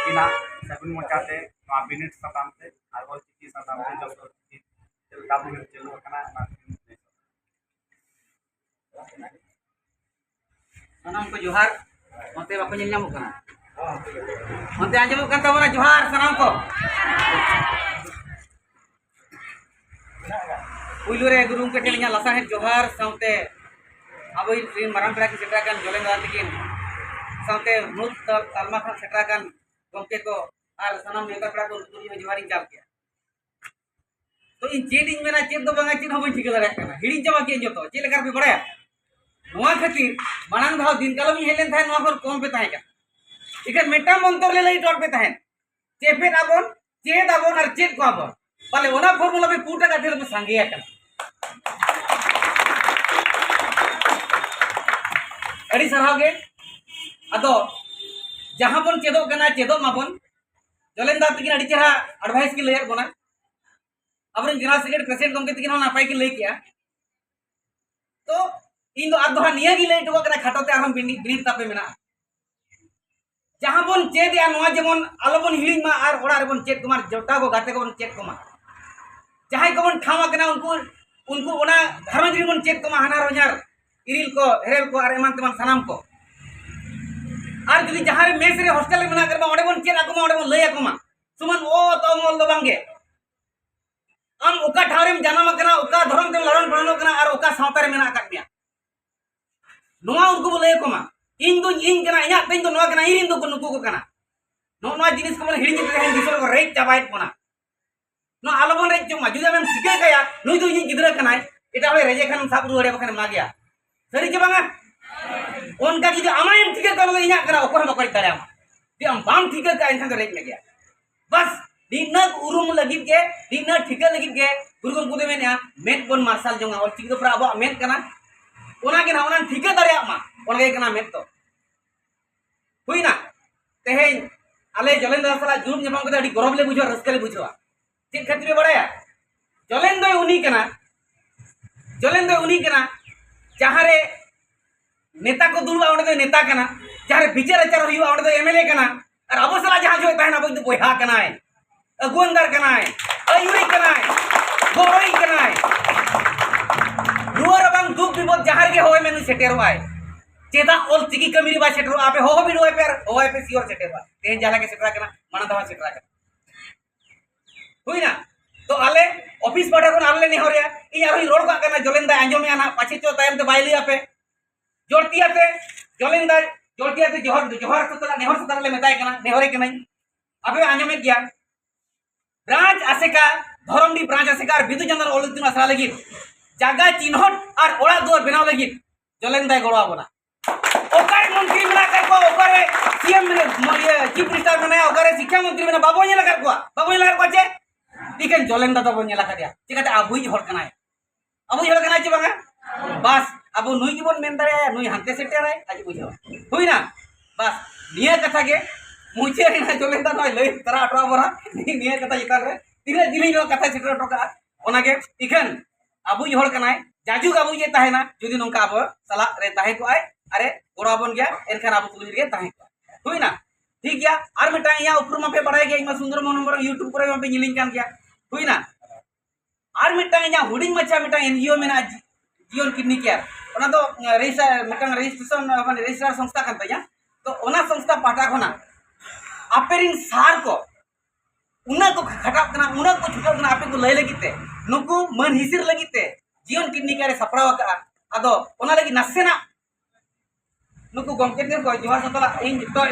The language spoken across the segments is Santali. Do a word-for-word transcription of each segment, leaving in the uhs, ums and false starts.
ᱛᱮᱱᱟᱜ ᱥᱟᱹᱜᱩᱱ ᱢᱚᱪᱟᱛᱮ ᱱᱚᱣᱟ ᱵᱤᱱᱤᱰ ᱥᱟᱛᱟᱢ ᱛᱮ ᱟᱨ ᱚᱞᱪᱤᱠᱤ ᱥᱟᱛᱟᱢ ᱛᱮ ᱡᱚᱥ ᱚᱞᱪᱤᱠᱤ ᱪᱮᱫ ᱞᱮᱠᱟ ᱵᱤᱱᱤᱰ ᱪᱟᱹᱞᱩ ᱟᱠᱟᱱᱟ, ᱚᱱᱟ ᱠᱚ ᱞᱟᱹᱭ ᱥᱚᱫᱚᱨ᱾ ᱥᱟᱱᱟᱢ ᱠᱚ ᱡᱚᱦᱟᱨ᱾ ᱚᱱᱛᱮ ᱵᱟᱠᱚ ᱧᱮᱞ ᱧᱟᱢᱚᱜ ᱠᱟᱱᱟ? ᱚᱱᱛᱮ ᱟᱸᱡᱚᱢᱚᱜ ᱠᱟᱱ ᱛᱟᱵᱚᱱᱟ? ᱡᱚᱦᱟᱨ ᱥᱟᱱᱟᱢ ᱠᱚ᱾ ᱯᱩᱭᱞᱩ ᱨᱮ ᱜᱩᱨᱩ ᱜᱚᱢᱠᱮ ᱴᱷᱮᱱ ᱤᱧᱟᱹᱜ ᱞᱟᱥᱟᱲᱦᱮᱫ ᱡᱚᱦᱟᱨ, ᱥᱟᱶᱛᱮ ᱟᱵᱚᱭᱤᱡ ᱨᱤᱱ ᱢᱟᱨᱟᱝ ᱯᱮᱲᱟ ᱠᱤᱱ ᱥᱮᱴᱮᱨ ᱟᱠᱟᱱ ᱡᱚᱞᱮᱱ ᱫᱟᱫᱟ ᱛᱟᱹᱠᱤᱱ, ᱥᱟᱶᱛᱮ ᱢᱩᱬᱩᱫ ᱛᱟᱞᱢᱟ ᱠᱷᱚᱱ ᱥᱮᱴᱮᱨ ᱟᱠᱟᱱ ᱜᱚᱢᱠᱮ ᱠᱚ ᱟᱨ ᱥᱟᱱᱟᱢ ᱱᱮᱣᱛᱟ ᱯᱮᱲᱟ ᱠᱚ, ᱱᱩᱠᱩ ᱦᱚᱸ ᱡᱚᱦᱟᱨ ᱤᱧ ᱪᱟᱞ ᱠᱮᱜᱼᱟ᱾ ᱛᱚ ᱤᱧ ᱪᱮᱫ ᱤᱧ ᱢᱮᱱᱟ, ᱪᱮᱫ ᱫᱚ ᱵᱟᱝᱟ, ᱪᱮᱫ ᱦᱚᱸ ᱵᱟᱹᱧ ᱴᱷᱤᱠᱟᱹ ᱫᱟᱲᱮᱭᱟᱜ ᱠᱟᱱᱟ, ᱦᱤᱲᱤᱧ ᱪᱟᱵᱟ ᱠᱮᱫ ᱡᱚᱛᱚ᱾ ᱪᱮᱫ ᱞᱮᱠᱟ ᱯᱮ ᱵᱟᱲᱟᱭᱟ? ᱱᱚᱣᱟ ᱠᱷᱟᱹᱛᱤᱨ ᱢᱟᱲᱟᱝ ᱫᱷᱟᱣ ᱫᱤᱱ ᱠᱟᱞᱚᱢ ᱤᱧ ᱦᱮᱡ ᱞᱮᱱ ᱛᱟᱦᱮᱸᱫ, ᱱᱚᱣᱟ ᱠᱷᱚᱱ ᱠᱚᱢ ᱯᱮ ᱛᱟᱦᱮᱸ ᱠᱟᱱᱟ᱾ ᱤᱠᱷᱟᱹᱱ ᱢᱤᱫᱴᱟᱝ ᱢᱚᱱᱛᱚᱨ ᱞᱮ ᱞᱟᱹᱭ ᱦᱚᱴᱚ ᱟᱫ ᱯᱮ ᱛᱟᱦᱮᱸᱫ, ᱪᱮᱯᱮᱫ ᱟᱵᱚᱱ, ᱪᱮᱫ ᱟᱵᱚᱱ ᱟᱨ ᱪᱮᱫ ᱠᱚᱣᱟ ᱵᱚᱱ᱾ ᱯᱟᱞᱮ ᱚᱱᱟ ᱯᱷᱚᱨᱢᱩᱞᱟ ᱯᱮ ᱯᱩᱴ ᱟᱠᱟᱫ ᱛᱮ ᱯᱮ ᱥᱟᱸᱜᱮ ᱟᱠᱟᱱᱟ᱾ ᱟᱹᱰᱤ ᱥᱟᱨᱦᱟᱣ ᱜᱮ᱾ ᱟᱫᱚ ᱡᱟᱦᱟᱸ ᱵᱚᱱ ᱪᱮᱫᱚᱜ ᱠᱟᱱᱟ, ᱪᱮᱫᱚᱜ ᱢᱟᱵᱚᱱ᱾ ᱡᱚᱞᱮᱱ ᱫᱟ ᱛᱟᱹᱠᱤᱱ ᱟᱹᱰᱤ ᱪᱮᱦᱨᱟ ᱮᱰᱵᱷᱟᱭᱤᱥ ᱠᱤᱱ ᱞᱟᱹᱭᱟᱫ ᱵᱚᱱᱟ᱾ ᱟᱵᱚᱨᱮᱱ ᱡᱮᱱᱟᱨᱮᱞ ᱥᱮᱠᱨᱮᱴᱟᱨᱤ ᱯᱨᱮᱥᱤᱰᱮᱱᱴ ᱜᱚᱢᱠᱮ ᱛᱟᱹᱠᱤᱱ ᱦᱚᱸ ᱱᱟᱯᱟᱭ ᱠᱤᱱ ᱞᱟᱹᱭ ᱠᱮᱜᱼᱟ᱾ ᱛᱚ ᱤᱧ ᱫᱚ ᱟᱨ ᱫᱚᱦᱲᱟ ᱱᱤᱭᱟᱹ ᱜᱤᱧ ᱞᱟᱹᱭ ᱦᱚᱴᱚ ᱠᱟᱜ ᱠᱟᱱᱟ, ᱠᱷᱟᱴᱚ ᱛᱮ ᱟᱨᱦᱚᱸ ᱵᱤᱱᱤᱰ, ᱵᱤᱱᱤᱰ ᱛᱟᱯᱮ ᱢᱮᱱᱟᱜᱼᱟ᱾ ᱡᱟᱦᱟᱸ ᱵᱚᱱ ᱪᱮᱫ ᱮᱜᱼᱟ, ᱱᱚᱣᱟ ᱡᱮᱢᱚᱱ ᱟᱞᱚᱵᱚᱱ ᱦᱤᱲᱤᱧ ᱢᱟ ᱟᱨ ᱚᱲᱟᱜ ᱨᱮᱵᱚᱱ ᱪᱮᱫ ᱠᱚᱢᱟ, ᱡᱚᱴᱟᱣ ᱠᱚ ᱜᱟᱛᱮ ᱠᱚᱵᱚᱱ ᱪᱮᱫ ᱠᱚᱢᱟ᱾ ᱡᱟᱦᱟᱸᱭ ᱠᱚᱵᱚᱱ ᱴᱷᱟᱶ ᱟᱠᱟᱱᱟ ᱩᱱᱠᱩ, ᱩᱱᱠᱩ ᱚᱱᱟ ᱜᱷᱟᱨᱚᱸᱡᱽ ᱨᱮᱵᱚᱱ ᱪᱮᱫ ᱠᱚᱢᱟ, ᱦᱟᱱᱦᱟᱨ ᱦᱚᱧᱦᱟᱨ, ᱤᱨᱤᱞ ᱠᱚ, ᱦᱮᱨᱮᱞ ᱠᱚ ᱟᱨ ᱮᱢᱟᱱ ᱛᱮᱢᱟᱱ ᱥᱟᱱᱟᱢ ᱠᱚ᱾ ᱟᱨ ᱡᱩᱫᱤ ᱡᱟᱦᱟᱸ ᱨᱮ ᱢᱮᱥ ᱨᱮ ᱦᱳᱥᱴᱮᱞ ᱨᱮ ᱢᱮᱱᱟᱜ ᱠᱟᱫ ᱵᱚᱱᱟ, ᱚᱸᱰᱮ ᱵᱚᱱ ᱪᱮᱫ ᱟᱠᱚ ᱢᱟ, ᱚᱸᱰᱮ ᱵᱚᱱ ᱞᱟᱹᱭ ᱟᱠᱚ ᱢᱟ᱾ ᱥᱩᱢᱟᱱ ᱚ ᱛᱚ ᱚᱢᱚᱞ ᱫᱚ ᱵᱟᱝᱜᱮ᱾ ᱟᱢ ᱚᱠᱟ ᱴᱷᱟᱶ ᱨᱮᱢ ᱡᱟᱱᱟᱢ ᱟᱠᱟᱱᱟ, ᱚᱠᱟ ᱫᱷᱚᱨᱚᱢ ᱛᱮᱢ ᱞᱟᱞᱚᱱ ᱯᱟᱞᱚᱱᱚᱜ ᱠᱟᱱᱟ ᱟᱨ ᱚᱠᱟ ᱥᱟᱶᱛᱟ ᱨᱮ ᱢᱮᱱᱟᱜ ᱟᱠᱟᱫ ᱢᱮᱭᱟ, ᱱᱚᱣᱟ ᱩᱱᱠᱩ ᱵᱚ ᱞᱟᱹᱭ ᱟᱠᱚ ᱢᱟ᱾ ᱤᱧ ᱫᱚᱧ ᱤᱧ ᱠᱟᱱᱟ, ᱤᱧᱟᱹᱜ ᱛᱮᱧ ᱫᱚ ᱱᱚᱣᱟ ᱠᱟᱱᱟ, ᱤᱧ ᱨᱮᱱ ᱫᱚ ᱱᱩᱠᱩ ᱠᱚ ᱠᱟᱱᱟ᱾ ᱱᱚᱜᱼᱚ ᱱᱚᱣᱟ ᱡᱤᱱᱤᱥ ᱠᱚᱵᱚᱱ ᱦᱤᱲᱤᱧ ᱠᱟᱛᱮ ᱛᱮᱦᱮᱧ ᱫᱤᱥᱚᱢ ᱨᱮᱠᱚ ᱨᱮᱡ ᱪᱟᱵᱟᱭᱮᱫ ᱵᱚᱱᱟ᱾ ᱱᱚᱣᱟ ᱟᱞᱚᱵᱚᱱ ᱨᱮᱡ ᱦᱚᱪᱚᱜ ᱢᱟ᱾ ᱡᱩᱫᱤ ᱟᱢᱮᱢ ᱴᱷᱤᱠᱟᱹ ᱠᱟᱭᱟ, ᱱᱩᱭ ᱫᱚ ᱤᱧᱤᱡ ᱜᱤᱫᱽᱨᱟᱹ ᱠᱟᱱᱟᱭ, ᱮᱴᱟᱜ ᱦᱚᱲᱮ ᱨᱮᱡᱮ ᱠᱷᱟᱱ ᱥᱟᱵ ᱨᱩᱣᱟᱹᱲᱮ, ᱵᱟᱠᱷᱟᱱ ᱮᱢᱟ ᱜᱮᱭᱟ᱾ ᱥᱟᱹᱨᱤ ᱪᱮ ᱵᱟᱝᱟ? ᱚᱱᱠᱟ ᱡᱩᱫᱤ ᱟᱢᱟᱜ ᱮᱢ ᱴᱷᱤᱠᱟᱹ ᱠᱟᱜ, ᱱᱩᱭ ᱫᱚ ᱤᱧᱟᱹᱜ ᱠᱟᱱᱟ, ᱚᱠᱚᱭ ᱦᱚᱸ ᱵᱟᱠᱚ ᱨᱮᱡ ᱫᱟᱲᱮᱭᱟᱢᱟ᱾ ᱡᱩᱫᱤ ᱟᱢ ᱵᱟᱢ ᱴᱷᱤᱠᱟᱹ ᱠᱟᱜᱼᱟ, ᱮᱱᱠᱷᱟᱱ ᱫᱚ ᱨᱮᱡ ᱢᱮᱜᱮᱭᱟ᱾ ᱵᱟᱥ, ᱱᱤᱱᱟᱹᱜ ᱩᱨᱩᱢ ᱞᱟᱹᱜᱤᱫ ᱜᱮ, ᱱᱤᱱᱟᱹᱜ ᱴᱷᱤᱠᱟᱹ ᱞᱟᱹᱜᱤᱫ ᱜᱮ ᱜᱩᱨᱩ ᱜᱚᱢᱠᱮ ᱫᱚᱭ ᱢᱮᱱᱮᱜᱼᱟ, ᱢᱮᱫ ᱵᱚᱱ ᱢᱟᱨᱥᱟᱞ ᱡᱚᱝᱟ᱾ ᱚᱞᱪᱤᱠᱤ ᱫᱚ ᱯᱩᱨᱟᱹ ᱟᱵᱚᱣᱟᱜ ᱢᱮᱫ ᱠᱟᱱᱟ᱾ ᱚᱱᱟ ᱜᱮ ᱱᱟᱦᱟᱜ, ᱚᱱᱟᱢ ᱴᱷᱤᱠᱟᱹ ᱫᱟᱲᱮᱭᱟᱜ ᱢᱟ, ᱚᱱᱟ ᱜᱮ ᱠᱟᱱᱟ ᱢᱮᱫ ᱫᱚ᱾ ᱦᱩᱭᱱᱟ? ᱛᱮᱦᱮᱧ ᱟᱞᱮ ᱡᱚᱞᱮᱱ ᱫᱟᱫᱟ ᱥᱟᱞᱟᱜ ᱡᱩᱞᱩᱯ ᱧᱟᱯᱟᱢ ᱠᱟᱛᱮ ᱟᱹᱰᱤ ᱜᱚᱨᱚᱵᱽ ᱞᱮ ᱵᱩᱡᱷᱟᱹᱣᱟ, ᱨᱟᱹᱥᱠᱟᱹ ᱞᱮ ᱵᱩᱡᱷᱟᱹᱣᱟ᱾ ᱪᱮᱫ ᱠᱷᱟᱹᱛᱤᱨ ᱯᱮ ᱵᱟᱲᱟᱭᱟ? ᱡᱚᱞᱮᱱ ᱫᱚᱭ ᱩᱱᱤ ᱠᱟᱱᱟ, ᱡᱚᱞᱮᱱ ᱫᱚᱭ ᱩᱱᱤ ᱠᱟᱱᱟ, ᱡᱟᱦᱟᱸ ᱨᱮ ᱱᱮᱛᱟ ᱠᱚ ᱫᱩᱲᱩᱵᱼᱟ, ᱚᱸᱰᱮ ᱫᱚᱭ ᱱᱮᱛᱟ ᱠᱟᱱᱟ᱾ ᱡᱟᱦᱟᱸ ᱨᱮ ᱵᱤᱪᱟᱹᱨ ᱟᱪᱟᱨ ᱦᱩᱭᱩᱜᱼᱟ, ᱚᱸᱰᱮ ᱫᱚ ᱮᱢ ᱮᱞ ᱮ ᱠᱟᱱᱟ᱾ ᱟᱨ ᱟᱵᱚ ᱥᱟᱞᱟᱜ ᱡᱟᱦᱟᱸ ᱡᱚᱲᱤᱛ ᱛᱟᱦᱮᱱᱟ, ᱟᱵᱚ ᱫᱚ ᱵᱚᱭᱦᱟ ᱠᱟᱱᱟᱭ, ᱟᱹᱜᱩᱣᱟᱹᱱᱫᱟᱨ ᱠᱟᱱᱟᱭ, ᱟᱹᱭᱩᱨᱤᱡ ᱠᱟᱱᱟᱭ, ᱜᱚᱲᱚᱭᱤᱡ ᱠᱟᱱᱟᱭ᱾ ᱨᱩᱣᱟᱹ ᱨᱟᱵᱟᱝ ᱫᱩᱠ ᱵᱤᱯᱚᱫ ᱡᱟᱦᱟᱸ ᱨᱮᱜᱮ ᱦᱚᱦᱚᱭ ᱢᱮ, ᱱᱩᱭ ᱥᱮᱴᱮᱨᱚᱜ ᱟᱭ᱾ ᱪᱮᱫᱟᱜ ᱚᱞ ᱪᱤᱠᱤ ᱠᱟᱹᱢᱤ ᱨᱮ ᱵᱟᱭ ᱥᱮᱴᱮᱨᱚᱜᱼᱟ? ᱟᱯᱮ ᱦᱚᱦᱚ ᱵᱤᱰᱟᱹᱣᱟᱭ ᱯᱮ ᱟᱨ ᱦᱚᱦᱚᱭ ᱯᱮ, sure ᱥᱮᱴᱮᱨᱚᱜᱼᱟ᱾ ᱛᱮᱦᱮᱧ ᱡᱟᱦᱟᱸ ᱞᱮᱠᱟ ᱥᱮᱴᱮᱨ ᱟᱠᱟᱱᱟ, ᱢᱟᱲᱟᱝ ᱫᱷᱟᱣ ᱦᱚᱸ ᱥᱮᱴᱮᱨ ᱟᱠᱟᱱᱟ᱾ ᱦᱩᱭᱱᱟ? ᱛᱚ ᱟᱞᱮ ᱚᱯᱷᱤᱥ ᱯᱟᱦᱴᱟ ᱠᱷᱚᱱ ᱟᱞᱮ ᱞᱮ ᱱᱮᱦᱚᱨᱮᱜᱼᱟ, ᱤᱧ ᱟᱨᱦᱚᱸᱧ ᱨᱚᱲ ᱠᱟᱜ ᱠᱟᱱᱟ, ᱡᱚᱞᱮᱱ ᱫᱟᱭ ᱟᱸᱡᱚᱢᱮᱜᱼᱟ ᱱᱟᱦᱟᱜ, ᱯᱟᱪᱷᱮ ᱪᱚ ᱛᱟᱭᱚᱢ ᱛᱮ ᱵᱟᱭ ᱞᱟᱹᱭ ᱟᱯᱮ᱾ ᱡᱚᱲᱛᱤᱭᱟᱛᱮ, ᱡᱚᱞᱮᱱ ᱫᱟᱭ, ᱡᱚᱲᱛᱤᱭᱟᱛᱮ ᱡᱚᱦᱟᱨ, ᱡᱚᱦᱟᱨ ᱥᱟᱛᱟᱜ, ᱱᱮᱦᱚᱨ ᱥᱟᱛᱟᱜ ᱞᱮ ᱢᱮᱛᱟᱭ ᱠᱟᱱᱟ, ᱱᱮᱦᱚᱨᱮ ᱠᱟᱹᱱᱟᱹᱧ, ᱟᱯᱮ ᱯᱮ ᱟᱸᱡᱚᱢᱮᱫ ᱜᱮᱭᱟ᱾ ᱵᱨᱟᱧᱪ ᱟᱥᱮᱠᱟ, ᱫᱷᱚᱨᱚᱢᱰᱤ ᱵᱨᱟᱧᱪ ᱟᱥᱮᱠᱟ ᱟᱨ ᱵᱤᱫᱩ ᱪᱟᱸᱫᱟᱱ ᱚᱞ ᱤᱛᱩᱱ ᱟᱥᱲᱟ ᱞᱟᱹᱜᱤᱫ ᱡᱟᱭᱜᱟ ᱪᱤᱱᱦᱚᱴ ᱟᱨ ᱚᱲᱟᱜ ᱫᱩᱣᱟᱹᱨ ᱵᱮᱱᱟᱣ ᱞᱟᱹᱜᱤᱫ ᱡᱚᱞᱮᱱ ᱫᱟᱭ ᱜᱚᱲᱚ ᱟᱵᱚᱱᱟ᱾ ᱚᱠᱟᱨᱮ ᱢᱚᱱᱛᱨᱤ ᱢᱮᱱᱟᱜ ᱟᱠᱟᱫ ᱠᱚᱣᱟ, ᱚᱠᱟᱨᱮ ᱥᱤ ᱮᱢ ᱢᱮᱱᱟᱜ, ᱢᱚ-, ᱤᱭᱟᱹ, ᱪᱤᱯ ᱢᱤᱱᱤᱥᱴᱟᱨ ᱢᱮᱱᱟᱭᱟ, ᱚᱠᱟᱨᱮ ᱥᱤᱠᱠᱷᱟ ᱢᱚᱱᱛᱨᱤ ᱢᱮᱱᱟᱭᱟ, ᱵᱟᱵᱚ ᱧᱮᱞ ᱟᱠᱟᱫ ᱠᱚᱣᱟ, ᱵᱟᱵᱚ ᱧᱮᱞ ᱟᱠᱟᱫ ᱠᱚᱣᱟ ᱪᱮ? ᱮᱠᱮᱱ ᱡᱚᱞᱮᱱ ᱫᱟ ᱫᱚᱵᱚ ᱧᱮᱞ ᱟᱠᱟᱫᱮᱭᱟ, ᱪᱤᱠᱟᱹᱛᱮ ᱟᱵᱚᱭᱤᱡ ᱦᱚᱲ ᱠᱟᱱᱟᱭ, ᱟᱵᱚᱭᱤᱡ ᱦᱚᱲ ᱠᱟᱱᱟᱭ ᱪᱮ ᱵᱟᱝᱟ? ᱵᱟᱥ, ᱟᱵᱚ ᱱᱩᱭ ᱜᱮᱵᱚᱱ ᱢᱮᱱ ᱫᱟᱲᱮᱭᱟᱭᱟ, ᱱᱩᱭ ᱦᱟᱱᱛᱮ ᱥᱮᱴᱮᱨᱟᱭ, ᱟᱡ ᱵᱩᱡᱷᱟᱹᱣᱟ᱾ ᱦᱩᱭᱱᱟ? ᱵᱟᱥ, ᱱᱤᱭᱟᱹ ᱠᱟᱛᱷᱟ ᱜᱮ ᱢᱩᱪᱟᱹᱫ ᱨᱮᱱᱟᱜ ᱡᱚᱞᱮᱱ ᱫᱟ ᱱᱚᱜᱼᱚᱭ ᱞᱟᱹᱭ ᱛᱟᱨᱟ ᱦᱚᱴᱚ ᱟᱵᱚᱱᱟ᱾ ᱱᱤᱭᱟᱹ ᱠᱟᱛᱷᱟ ᱪᱮᱛᱟᱱ ᱨᱮ ᱛᱤᱱᱟᱹᱜ ᱡᱤᱞᱤᱧ ᱱᱚᱣᱟ ᱠᱟᱛᱷᱟᱭ ᱥᱮᱴᱮᱨ ᱦᱚᱴᱚ ᱠᱟᱜᱼᱟ, ᱚᱱᱟᱜᱮ ᱤᱠᱷᱟᱹᱱ ᱟᱵᱚᱭᱤᱡ ᱦᱚᱲ ᱠᱟᱱᱟᱭ, ᱡᱟᱡᱩᱜᱽ ᱟᱵᱚᱭᱤᱡ ᱮ ᱛᱟᱦᱮᱱᱟ᱾ ᱡᱩᱫᱤ ᱱᱚᱝᱠᱟ ᱟᱵᱚ ᱥᱟᱞᱟᱜ ᱨᱮ ᱛᱟᱦᱮᱸ ᱠᱚᱜᱼᱟᱭ, ᱟᱨᱮ ᱜᱚᱲᱚ ᱟᱵᱚᱱ ᱜᱮᱭᱟ, ᱮᱱᱠᱷᱟᱱ ᱟᱵᱚ ᱛᱩᱞᱩᱡ ᱨᱮᱜᱮ ᱛᱟᱦᱮᱸ ᱠᱚᱜᱼᱟ᱾ ᱦᱩᱭᱱᱟ? ᱴᱷᱤᱠ ᱜᱮᱭᱟ᱾ ᱟᱨ ᱢᱤᱫᱴᱟᱝ ᱤᱧᱟᱹᱜ ᱩᱯᱨᱩᱢ ᱢᱟᱯᱮ ᱵᱟᱲᱟᱭ ᱜᱮᱭᱟ, ᱤᱧ ᱢᱟ ᱥᱩᱱᱫᱚᱨ ᱢᱳᱦᱚᱱ ᱦᱮᱢᱵᱨᱚᱢ YouTube ᱠᱚᱨᱮ ᱢᱟᱯᱮ ᱧᱮᱞᱤᱧ ᱠᱟᱱ ᱜᱮᱭᱟ᱾ ᱦᱩᱭᱱᱟ? ᱟᱨ ᱢᱤᱫᱴᱟᱝ ᱤᱧᱟᱹᱜ ᱦᱩᱰᱤᱧ ᱢᱟᱪᱷᱟ ᱢᱤᱫᱴᱟᱝ NGO ᱢᱮᱱᱟᱜᱼᱟ, ᱡᱤ-, ᱡᱤᱭᱚᱱ ᱠᱤᱰᱱᱤ ᱠᱮᱭᱟᱨ᱾ ᱚᱱᱟ ᱫᱚ, ᱮ, ᱨᱮᱡᱤᱥᱴᱟᱨ, ᱢᱤᱫᱴᱟᱝ ᱨᱮᱡᱤᱥᱴᱨᱮᱥᱚᱱ, ᱢᱟᱱᱮ ᱨᱮᱡᱤᱥᱴᱟᱨ ᱥᱚᱝᱥᱛᱷᱟ ᱠᱟᱱ ᱛᱤᱧᱟ᱾ ᱛᱚ ᱚᱱᱟ ᱥᱚᱝᱥᱛᱷᱟ ᱯᱟᱦᱴᱟ ᱠᱷᱚᱱᱟᱜ ᱟᱯᱮ ᱨᱤᱱ ᱥᱟᱨ ᱠᱚ ᱩᱱᱟᱹᱜ ᱠᱚ ᱠᱷᱟᱴᱟᱜ ᱠᱟᱱᱟ, ᱩᱱᱟᱹᱜ ᱠᱚ ᱪᱷᱩᱴᱟᱹᱜ ᱠᱟᱱᱟ ᱟᱯᱮ ᱠᱚ ᱞᱟᱹᱭ ᱞᱟᱹᱜᱤᱫ ᱛᱮ, ᱱᱩᱠᱩ ᱢᱟᱹᱱ ᱦᱤᱥᱤᱨ ᱞᱟᱹᱜᱤᱫ ᱛᱮ ᱡᱤᱭᱚᱱ ᱠᱤᱰᱱᱤ ᱠᱮᱭᱟᱨ ᱮ ᱥᱟᱯᱲᱟᱣ ᱟᱠᱟᱫᱼᱟ᱾ ᱟᱫᱚ ᱚᱱᱟ ᱞᱟᱹᱜᱤᱫ ᱱᱟᱥᱮᱱᱟᱜ ᱱᱩᱠᱩ ᱜᱚᱢᱠᱮ ᱴᱷᱮᱱ ᱠᱚ ᱡᱚᱦᱟᱨ ᱥᱟᱛᱟᱞᱟᱜ ᱤᱧ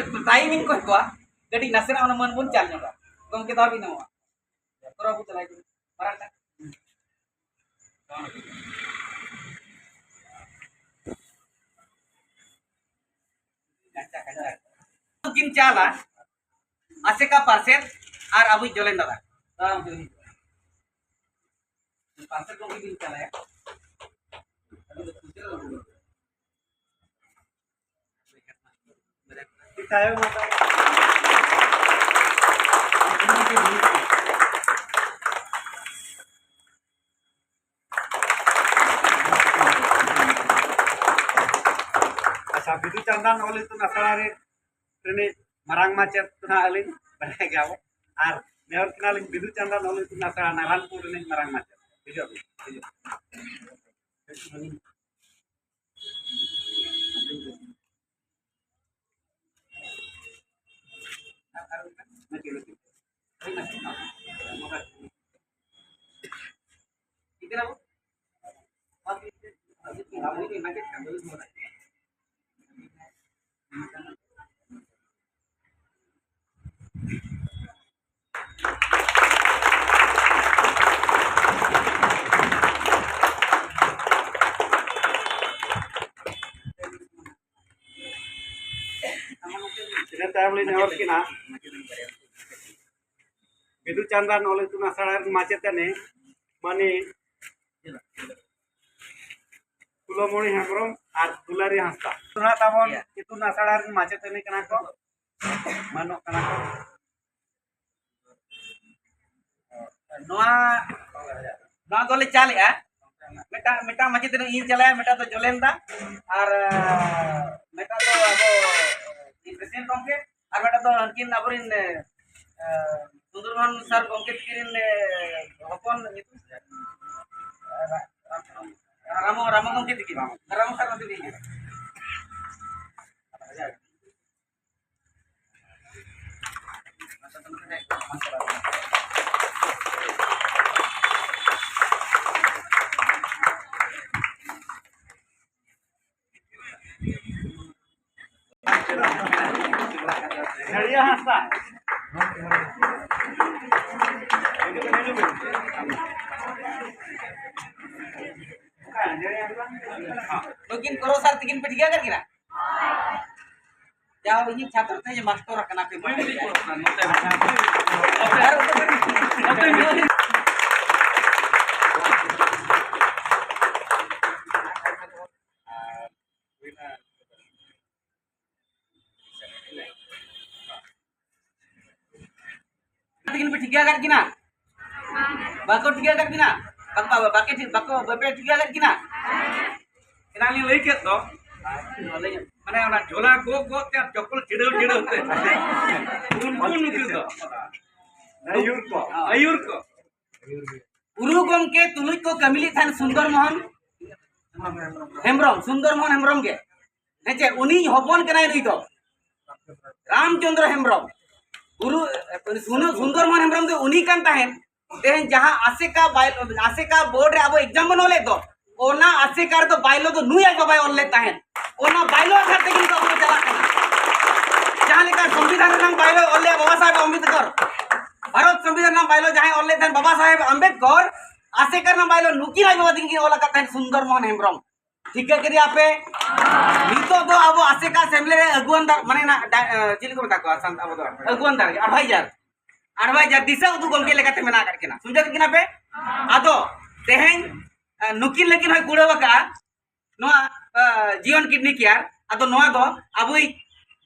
ᱴᱟᱭᱤᱢ ᱤᱧ ᱠᱚᱭ ᱠᱚᱣᱟ, ᱠᱟᱹᱴᱤᱡ ᱱᱟᱥᱮᱱᱟᱜ ᱚᱱᱟ ᱢᱟᱹᱱ ᱵᱚᱱ ᱪᱟᱞ ᱧᱚᱜᱟ᱾ ᱜᱚᱢᱠᱮ ᱫᱚ ᱟᱹᱵᱤᱱ ᱱᱚᱣᱟ ᱛᱚᱨᱟ ᱵᱚ ᱪᱟᱞᱟᱣ ᱠᱟᱱᱟ᱾ ᱢᱟᱨᱟᱝ ᱠᱟᱛᱷᱟ᱾ ᱠᱤᱱ ᱪᱟᱞᱟ, ᱟᱥᱮᱠᱟ ᱯᱟᱨᱥᱮᱛ ᱟᱨ ᱟᱵᱚᱭᱤᱡ ᱡᱚᱞᱮᱱ ᱫᱟᱫᱟ᱾ ᱯᱟᱨᱥᱮᱛ ᱜᱚᱢᱠᱮ ᱠᱤᱱ ᱪᱟᱞᱟᱭᱟ᱾ ᱟᱪᱪᱷᱟ, ᱵᱤᱫᱩ ᱪᱟᱸᱫᱟᱱ ᱚᱞ ᱤᱛᱩᱱ ᱟᱥᱲᱟ ᱨᱮ ᱨᱤᱱᱤᱡ ᱢᱟᱨᱟᱝ ᱢᱟᱪᱮᱛ ᱫᱚ ᱦᱟᱸᱜ ᱟᱹᱞᱤᱧ ᱵᱟᱰᱟᱭ ᱜᱮᱭᱟ ᱵᱚ᱾ ᱟᱨ ᱱᱮᱦᱚᱨ ᱠᱟᱱᱟᱞᱤᱧ ᱵᱤᱫᱩ ᱪᱟᱸᱫᱟᱱ ᱚᱞ ᱤᱛᱩᱱ ᱟᱥᱲᱟ ᱱᱟᱨᱟᱱᱯᱩᱨ ᱨᱤᱱᱤᱡ ᱢᱟᱨᱟᱝ ᱢᱟᱪᱮᱛ᱾ ᱦᱤᱡᱩᱜ ᱵᱤᱱ, ᱦᱤᱡᱩᱜ ᱵᱤᱱ᱾ ᱤᱱᱟᱹ ᱛᱟᱭᱚᱢ ᱞᱤᱧ ᱱᱮᱦᱚᱨ ᱠᱤᱱᱟ ᱵᱤᱫᱩ ᱪᱟᱸᱫᱟᱱ ᱚᱞ ᱤᱛᱩᱱ ᱟᱥᱲᱟ ᱨᱮᱱ ᱢᱟᱪᱮᱛᱟᱹᱱᱤ ᱢᱟᱹᱱᱤ ᱠᱩᱞᱟᱹᱢᱚᱬᱤ ᱦᱮᱢᱵᱨᱚᱢ ᱟᱨ ᱫᱩᱞᱟᱨᱤ ᱦᱟᱸᱥᱫᱟ᱾ ᱱᱚᱣᱟ ᱛᱟᱵᱚᱱ ᱤᱛᱩᱱ ᱟᱥᱲᱟ ᱨᱮᱱ ᱢᱟᱪᱮᱛᱟᱹᱱᱤ ᱠᱟᱱᱟ ᱠᱚ, ᱢᱟᱱᱚᱜ ᱠᱟᱱᱟ ᱠᱚ᱾ ᱱᱚᱣᱟ, ᱱᱚᱣᱟ ᱫᱚᱞᱮ ᱪᱟᱞᱮᱜᱼᱟ᱾ ᱢᱤᱫᱴᱟᱝ, ᱢᱤᱫᱴᱟᱝ ᱢᱟᱪᱮᱛᱟᱹᱱᱤ ᱤᱧ ᱪᱟᱞᱟᱭᱟ, ᱢᱤᱫᱴᱟᱝ ᱫᱚ ᱡᱚᱞᱮᱱ ᱫᱟ, ᱟᱨ ᱢᱤᱫᱴᱟᱝ ᱫᱚ ᱟᱵᱚ ᱯᱨᱮᱥᱤᱰᱮᱱᱴ ᱜᱚᱢᱠᱮ, ᱟᱨ ᱢᱤᱫᱴᱟᱝ ᱫᱚ ᱩᱱᱠᱤᱱ ᱟᱵᱚᱨᱮᱱ, ᱮ, ᱥᱩᱱᱫᱚᱨ ᱢᱳᱦᱚᱱ ᱥᱟᱨ ᱜᱚᱢᱠᱮ ᱛᱟᱹᱠᱤᱱ ᱨᱮᱱ, ᱮ, ᱦᱚᱯᱚᱱ ᱧᱩᱛᱩᱢ ᱨᱟᱢᱚ, ᱨᱟᱢᱚ ᱜᱚᱢᱠᱮ ᱛᱟᱹᱠᱤᱱ, ᱨᱟᱢᱚ ᱥᱟᱨ ᱜᱚᱢᱠᱮ ᱛᱟᱹᱠᱤᱱ᱾ ᱡᱷᱟᱲᱤᱭᱟ ᱦᱟᱸᱥᱫᱟ᱾ ᱱᱩᱠᱤᱱ ᱠᱚᱨᱚ ᱥᱟᱨ ᱛᱤᱠᱤᱱ ᱯᱮ ᱴᱷᱤᱠᱟᱹ ᱟᱠᱟᱫ ᱠᱤᱱᱟ? ᱡᱟᱣ ᱤᱧᱤᱡ ᱪᱷᱟᱛᱨᱚ ᱛᱮᱦᱮᱧ ᱢᱟᱥᱴᱚᱨ ᱟᱠᱟᱱᱟ ᱯᱮ᱾ ᱛᱤᱠᱤᱱ ᱯᱮ ᱴᱷᱤᱠᱟᱹ ᱟᱠᱟᱫ ᱠᱤᱱᱟ? ᱵᱟᱠᱚ ᱴᱷᱤᱠᱟᱹ ᱟᱠᱟᱫ ᱠᱤᱱᱟ? ᱵᱟᱠᱚ, ᱵᱟᱠᱚ, ᱵᱟᱠᱚ, ᱵᱟᱯᱮ ᱴᱷᱤᱠᱟᱹ ᱟᱠᱟᱫ ᱠᱤᱱᱟ? ᱮᱱᱟᱝ ᱞᱤᱧ ᱞᱟᱹᱭ ᱠᱮᱫ ᱫᱚ, ᱢᱟᱱᱮ ᱚᱱᱟ ᱡᱷᱚᱞᱟ ᱜᱚᱜ ᱜᱚᱜ ᱛᱮ ᱟᱨ ᱪᱚᱯᱚᱞ ᱪᱷᱤᱰᱟᱹᱣ ᱪᱷᱤᱰᱟᱹᱣ ᱛᱮ ᱩᱱᱠᱩ ᱱᱩᱠᱩ ᱫᱚ ᱟᱹᱭᱩᱨ ᱠᱚ᱾ ᱟᱹᱭᱩᱨ ᱠᱚ᱾ ᱜᱩᱨᱩ ᱜᱚᱢᱠᱮ ᱛᱩᱞᱩᱡ ᱠᱚ ᱠᱟᱹᱢᱤ ᱞᱮᱫ ᱛᱟᱦᱮᱱ ᱥᱩᱱᱫᱚᱨ ᱢᱳᱦᱚᱱ ᱦᱮᱢᱵᱨᱚᱢ, ᱥᱩᱱᱫᱚᱨ ᱢᱳᱦᱚᱱ ᱦᱮᱢᱵᱨᱚᱢ ᱜᱮ᱾ ᱦᱮᱸ ᱪᱮ, ᱩᱱᱤ ᱦᱚᱯᱚᱱ ᱠᱟᱱᱟᱭ ᱱᱩᱭ ᱫᱚ, ᱨᱟᱢᱪᱚᱸᱫᱽᱨᱚ ᱦᱮᱢᱵᱨᱚᱢ᱾ ᱜᱩᱨᱩ ᱥᱩᱱ- ᱥᱩᱱᱫᱚᱨ ᱢᱳᱦᱚᱱ ᱦᱮᱢᱵᱨᱚᱢ ᱫᱚ ᱩᱱᱤ ᱠᱟᱱ ᱛᱟᱦᱮᱸᱫ᱾ ᱛᱮᱦᱮᱧ ᱡᱟᱦᱟᱸ ᱟᱥᱮᱠᱟ ᱵᱟᱭ-, ᱟᱥᱮᱠᱟ ᱵᱳᱨᱰ ᱨᱮ ᱟᱵᱚ ᱮᱠᱡᱟᱢ ᱵᱚᱱ ᱚᱞᱮᱫ ᱫᱚ, ᱚᱱᱟ ᱟᱥᱮᱠᱟ ᱨᱮᱫᱚ ᱵᱟᱭᱞᱚ ᱫᱚ ᱱᱩᱭ ᱟᱡ ᱵᱟᱵᱟᱭ ᱚᱞ ᱞᱮᱫ ᱛᱟᱦᱮᱸᱫ᱾ ᱚᱱᱟ ᱵᱟᱭᱞᱚ ᱟᱫᱷᱟᱨ ᱛᱮᱜᱮ ᱱᱤᱛᱚᱜ ᱵᱚᱱ ᱪᱟᱞᱟᱜ ᱠᱟᱱᱟ᱾ ᱡᱟᱦᱟᱸ ᱞᱮᱠᱟ ᱥᱚᱝᱵᱤᱫᱷᱟᱱ ᱨᱮᱱᱟᱜ ᱵᱟᱭᱞᱚ ᱚᱞ ᱞᱮᱫ ᱵᱟᱵᱟ ᱥᱟᱦᱮᱵᱽ ᱟᱢᱵᱮᱫᱽᱠᱚᱨ, ᱵᱷᱟᱨᱚᱛ ᱥᱚᱝᱵᱤᱫᱷᱟᱱ ᱨᱮᱱᱟᱜ ᱵᱟᱭᱞᱚ ᱡᱟᱦᱟᱸᱭ ᱚᱞ ᱞᱮᱫ ᱛᱟᱦᱮᱸᱫ ᱵᱟᱵᱟ ᱥᱟᱦᱮᱵᱽ ᱟᱢᱵᱮᱫᱽᱠᱚᱨ, ᱟᱥᱮᱠᱟ ᱨᱮᱱᱟᱜ ᱵᱟᱭᱞᱚ ᱱᱩᱠᱤᱱ ᱟᱡ ᱵᱟᱵᱟ ᱛᱟᱹᱠᱤᱱ ᱠᱤᱱ ᱚᱞ ᱟᱠᱟᱫ ᱛᱟᱦᱮᱸᱫ ᱥᱩᱱᱫᱚᱨ ᱢᱳᱦᱚᱱ ᱦᱮᱢᱵᱨᱚᱢ᱾ ᱴᱷᱤᱠᱟᱹ ᱠᱮᱫᱮᱭᱟ ᱯᱮ? ᱱᱤᱛᱚᱜ ᱫᱚ ᱟᱵᱚ ᱟᱥᱮᱠᱟ ᱥᱮᱢᱞᱮ ᱨᱮ ᱟᱹᱜᱩᱣᱟᱱ ᱫᱟᱨ-, ᱢᱟᱱᱮ ᱱᱟ-, ᱰᱟ-, ᱮ, ᱪᱮᱫ ᱠᱚ ᱢᱮᱛᱟ ᱠᱚᱣᱟ ᱥᱟᱱᱛ-, ᱟᱵᱚ ᱫᱚ ᱟᱹᱜᱩᱣᱟᱱ ᱫᱟᱨ-, ᱟᱰᱵᱷᱟᱭᱡᱟᱨ, ᱟᱰᱵᱷᱟᱭᱡᱟᱨ ᱫᱤᱥᱟᱹ ᱩᱫᱩᱜ ᱜᱚᱢᱠᱮ ᱞᱮᱠᱟᱛᱮ ᱢᱮᱱᱟᱜ ᱟᱠᱟᱫ ᱠᱤᱱᱟ᱾ ᱥᱩᱱᱫᱚᱨ ᱠᱤᱱᱟ ᱯᱮ? ᱟᱫᱚ ᱛᱮᱦᱮᱧ, ᱮ, ᱱᱩᱠᱤᱱ ᱞᱟᱹᱜᱤᱫ ᱦᱚᱸᱭ ᱠᱩᱲᱟᱹᱣ ᱟᱠᱟᱫᱼᱟ ᱱᱚᱣᱟ, ᱮ, ᱡᱤᱭᱚᱱ ᱠᱤᱰᱱᱤ ᱠᱮᱭᱟᱨ᱾ ᱟᱫᱚ ᱱᱚᱣᱟ ᱫᱚ ᱟᱵᱚᱭᱤᱡ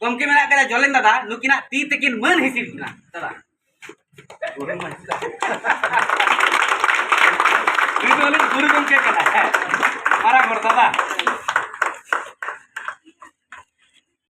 ᱜᱚᱢᱠᱮ ᱢᱮᱱᱟᱜ ᱟᱠᱟᱫᱟ ᱡᱚᱞᱮᱱ ᱫᱟᱫᱟ, ᱱᱩᱠᱤᱱᱟᱜ ᱛᱤ ᱛᱮᱠᱤᱱ ᱢᱟᱹᱱ ᱦᱤᱥᱤᱫ ᱠᱤᱱᱟ᱾ ᱫᱟᱫᱟ᱾ ᱱᱩᱭ ᱫᱚ ᱟᱹᱞᱤᱧ ᱜᱩᱨᱩ ᱜᱚᱢᱠᱮ ᱠᱟᱱᱟᱭ᱾ ᱦᱮᱸ᱾ ᱢᱟᱨᱟᱝ ᱦᱚᱲ ᱫᱟᱫᱟ᱾